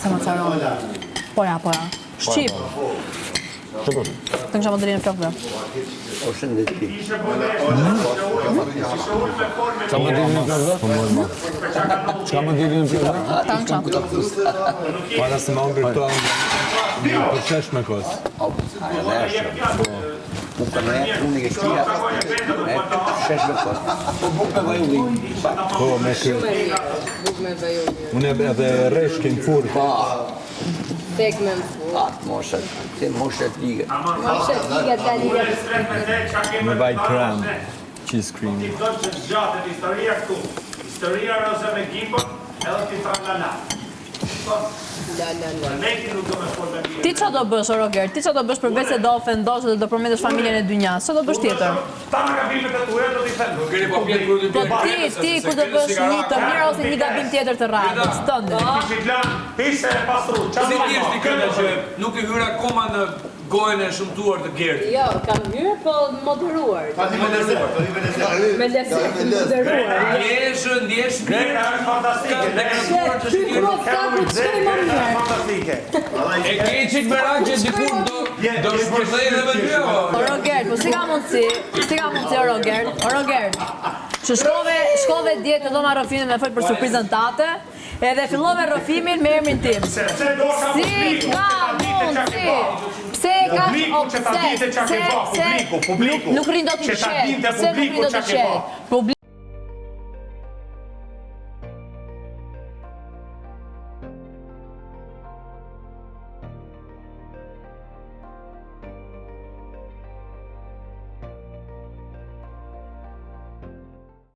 Sa macaron. Po ja, po ja. Shqip. Të kisha modelin e flokëve. O shëndetësi. Qa modelin e flokëve? Qa modelin e flokëve? Tanqa. Para se me hongër këto, një përshesh me kos. A, edhe është. Buka në e unë e këtia, e shesh me kos. Po bukë me vaj ulli. Po, me kë. Shumë e mirë, bukë me vaj ulli. Unë edhe rreshkin furrë. Pa, Tek me në furrë. atë moshat, te moshat ligë. Moshat liga ta liga. Me vaj krem. Cheese cream. Ti do që zgjatet historia këtu. Historia Roza me Gimbon, edhe ti tra la la. La la la. Ne ti nuk do me fol me mirë. Ti ça do bësh, o Roger? Ti ça do bësh përveç se do ofendosh dhe do përmendësh familjen e dynjas? Ça do bësh tjetër? Ta në gabimet e tuaja do t'i them. Keni po flet kur të Po ti, ti kur do bësh një të mirë ose një gabim tjetër të radhës, tëndin. Kishit lënë pise e pastru. Qa Si do thjesht i kënda që nuk i hyr akoma në gojën e shëmtuar të Gertit. Jo, kam hyrë, po moderuar. Tani me lezet, tani me lezet. Me lezet, moderuar. Ndjesh, ndjesh mirë. Greta është fantastike. Kam deklaruar të Ky shtirë. krop ka ku të shkoj më mirë. Fantastike. E ke çik merak që dikur do do shpërthej edhe me ty apo? O Roger, po si ka mundësi? Si ka mundësi o Roger? O Roger, që shkove, shkove dje te dhoma rrëfimit me fol për surprizën tate, edhe fillove rrëfimin me emrin tim. Sepse dosha Si publiku, ka që ta dite qa ke mundësi? ba. Pse e ka Publiku o që ta pse? dite qa ke Pse ba, pse publiku, publiku. nuk nuk rrin dot i Që ta qetë? dinte Pse nuk rrin publiku dot qa i ke qetë? ba. Publiku.